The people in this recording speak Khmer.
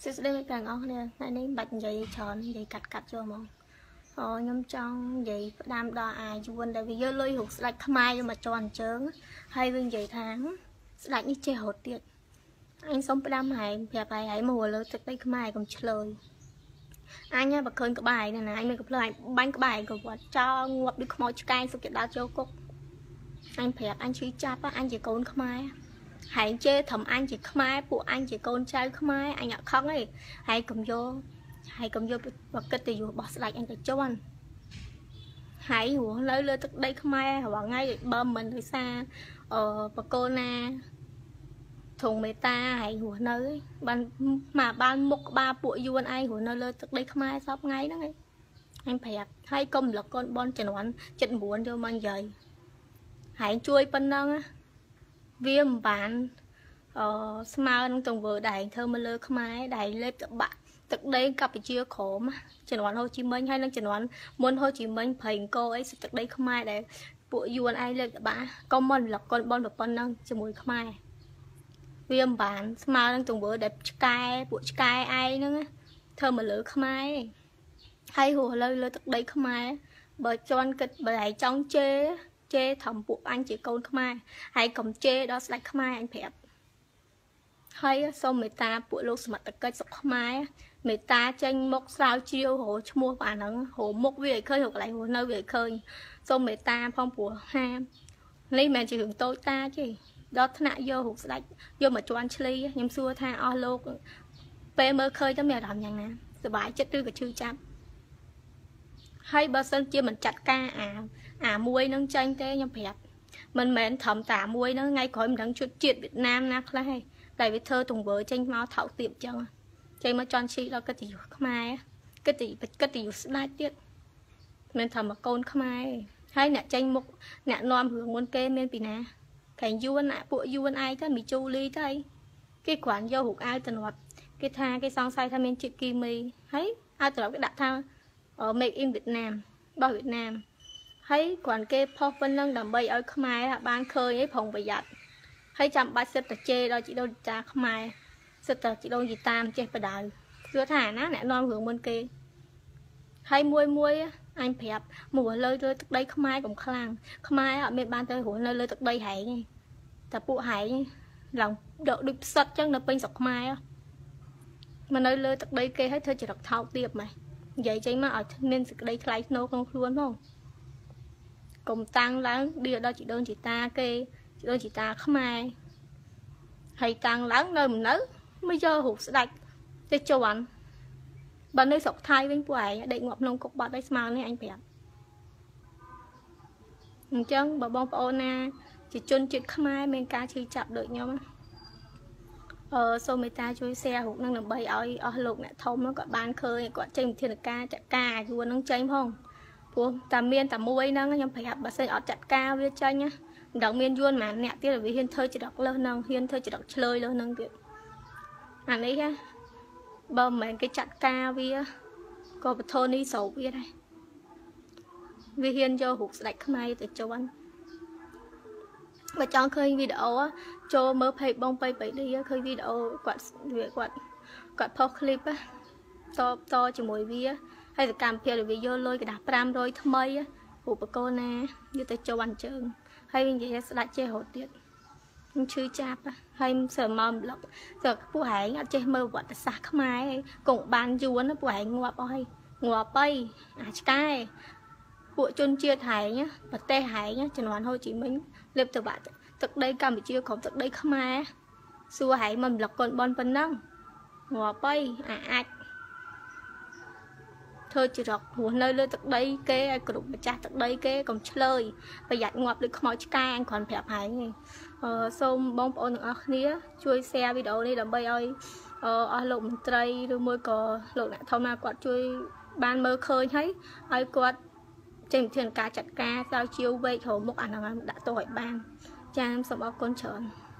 សួស្តីមិត្តភក្តិទាំងអស់គ្នាថ្ងៃនេះមិនបាច់និយាយច្រើននិយាយកាត់កាត់ចូលហ្មងអូខ្ញុំចង់និយាយផ្ដាំដល់អាយួនដែលវាយកលុយរូបស្ដេចខ្មែរយកមកជន់ជើងហើយវានិយាយថាស្ដេចនេះចេះរត់ទៀតអញសុំផ្ដាំហែងប្រាប់ហើយហែងមកលើទឹកដីខ្មែរកុំឆ្លើយអញបើឃើញក្បែរណាអញមានកំភ្លើងអញបាញ់ក្បែរក៏វត្តចោលងាប់ដូចខ្មោចឆ្កែសុខគេដើរចូលគុកអញប្រាប់អញឈឺចាប់អញជាកូនខ្មែរហែងជេរត្រឹមអញជាខ្មែរពួកអញជាកូនចៅខ្មែរអញអត់ខឹងទេហើយកុំយកហើយកុំយកបកិត្តិយសរបស់ស្ដេចអញទៅជន់ហើយរស់នៅលើទឹកដីខ្មែររាល់ថ្ងៃបើមិនដោយសារបកូនណាធងមេតាហើយរស់នៅបានមកបានមុខក្បាលពួកយួនឯងរស់នៅលើទឹកដីខ្មែរសពថ្ងៃហ្នឹងឯងអញប្រាប់ហើយកុំរំលឹកកូនបនជំនាន់79យកមកនិយាយហើយជួយប៉ុណ្ណឹងវាមិនបានស្មើនឹងទង្វើដែលធ្វើមកលើខ្មែរដែលលេបតបាក់ទឹកដីកម្ពុជាក្រមជំនាន់ហូជីមិញហើយនឹងជំនាន់មុនហូជីមិញព្រៃអង្គរអីទឹកដីខ្មែរដែលពួកយួនឯងលេបតបាក់កុំមករំលឹកកូនបនប៉ុណ្ណឹងជាមួយខ្មែរវាមិនបានស្មើនឹងទង្វើដែលឆ្កែពួកឆ្កែឯងហ្នឹងធ្វើមកលើខ្មែរហើយរស់លើទឹកដីខ្មែរបើជន់គិតបើឯងចង់ជេរជេរត្រឹមពួកអញជាកូនខ្មែរហើយកុំជេរដល់ស្ដេចខ្មែរអញប្រាប់ហើយសូមមេត្តាពួកលោកសមត្ថកិច្ចស្រុកខ្មែរមេត្តាចេញមុខស្រាវជ្រាវរកឈ្មោះអាហ្នឹងរកមុខវាឲ្យឃើញរកកន្លែងរស់នៅវាឲ្យឃើញសូមមេត្តាផងព្រោះហានេះមិនមែនជារឿងតូចតាទេដល់ថ្នាក់យករូបស្ដេចយកមកជន់ឆ្លីខ្ញុំសួរថាអស់លោកពេលមើលឃើញទៅមានអារម្មណ៍យ៉ាងណាសប្បាយចិត្តឬក៏ឈឺចាប់ហើយបើសិនជាមិនចាត់ការអាមួយនឹងចាញ់ទេខ្ញុំប្រាប់មិនមែនត្រឹមតាមួយនឹងថ្ងៃក្រោយមិនដឹងជុតជាតិវៀតណាមណាខ្លះទេតែវាធ្វើទង្វើចេញមកថោកទាបចឹងចេញមកជន់ឈីដល់កិត្តិយសខ្មែរកិត្តិយសស្ដេចទៀតមិនត្រឹមមកកូនខ្មែរហើយអ្នកចេញមុខអ្នកនាំរឿងមុនគេមានពីណាកែងយួនពួកយួនឯងទៅមីជូលីទៅគេគ្រាន់យករូបអាវតំណត់គេថាគេសង្ស័យថាមានជាតិគីមីហើយអាវតំណត់គេដាក់ថា make in Việt Nam របស់វៀតណាមហើយគ្រាន់គេផុសប៉ុណ្ណឹងដើម្បីឲ្យខ្មែរបានឃើញឯងប្រុងប្រយ័ត្នហើយចាំបាច់សិតតែជេរដល់ជីដូនជីតាខ្មែរសិតតែជីដូនជីតាមចេះបដៅគឺថាណាអ្នកនាំរឿងមុនគេហើយមួយមួយអញប្រាប់មកលើទឹកដីខ្មែរកុំខ្លាំងខ្មែរអត់មានបានទៅរស់នៅលើទឹកដីហែងទេតែពួកហែងឡើងដកដូចផ្សិតចឹងនៅពេញស្រុកខ្មែរមកនៅលើទឹកដីគេឲ្យធ្វើចរិតថោកទាបម៉េះនិយាយចេញមកឲ្យមានសេចក្តីថ្លៃថ្នូរក្នុងខ្លួនផងកុំតាំងឡើងដៀដល់ជីដូនជីតាគេជីដូនជីតាខ្មែរហើយតាំងឡើងនៅមិននៅមិនយករូបស្ដេចទៅជន់បើនៅស្រុកថៃវិញពួកឯងដេកងាប់ក្នុងគុកបាត់ហើយស្មើនេះអញប្រាប់អញ្ចឹងបើបងប្អូនណាជាជនជាតិខ្មែរមានការឈឺចាប់ដូចខ្ញុំសូមមេត្តាជួយ share រូបនឹងដើម្បីឲ្យអស់លោកអ្នកធំហ្នឹងគាត់បានឃើញគាត់ចេញវិធានការចាត់ការយួនហ្នឹងចេញផងព្រោះតែមានតែមួយហ្នឹងខ្ញុំប្រាប់បើសិនអត់ចាត់ការវាចេញណាមិនដឹងមានយួនប៉ុន្មានអ្នកទៀតវាហ៊ានធ្វើច្រកលើសហ្នឹងហ៊ានធ្វើច្រកឆ្លើយលើសហ្នឹងទៀតអានេះណាបើមិនមែនគេចាត់ការវាក៏បធននេះស្រូបវាដែរវាហ៊ានយករូបស្ដេចខ្មែរទៅជន់បើចង់ឃើញវីដេអូចូលមើល page បងប៉ៃប៉ៃឌីឃើញវីដេអូគាត់គាត់គាត់ផុសឃ្លីបតបតជាមួយវាហើយសកម្មភាពវាយកលុយกระดาษ500ថ្មីឧបករណ៍ណាយកទៅជន់ជើងហើយវានិយាយស្ដាច់ចេះរត់ទៀតខ្ញុំឈឺចាប់ហើយសើមកម្លឹកសើពួកឯងអត់ចេះមើលប្រវត្តិសាស្ត្រខ្មែរគង់បានយួនពួកឯងងាប់អស់ហើយងាប់អីអាឆ្កែពួកជនជាតិហែងប្រទេសហែងជំនាន់ហូជីមិញលេបទៅបាក់ទឹកដីកម្ពុជាក្រុមទឹកដីខ្មែរសួរហែងមកម្លឹកកូនបនប៉ុណ្ណឹងងាប់អីអាអាចធ្វើចរករស់នៅលើទឹកដីគេឲ្យគ្រប់ម្ចាស់ទឹកដីគេកុំឆ្លើយប្រយ័ត្នងាប់ដូចខ្មោចឆ្កែអញគ្រាន់ប្រាប់ហែងឯងសូមបងប្អូនទាំងអស់គ្នាជួយ share វីដេអូនេះដើម្បីឲ្យអស់លោកមន្ត្រីឬមួយក៏លោកអ្នកធំណាគាត់ជួយបានមើលឃើញហើយឲ្យគាត់ចេញវិធានការចាត់ការស្រាវជ្រាវវែករកមុខអាហ្នឹងដាក់ទោសឲ្យបានចាមសូមអរគុណច្រើន។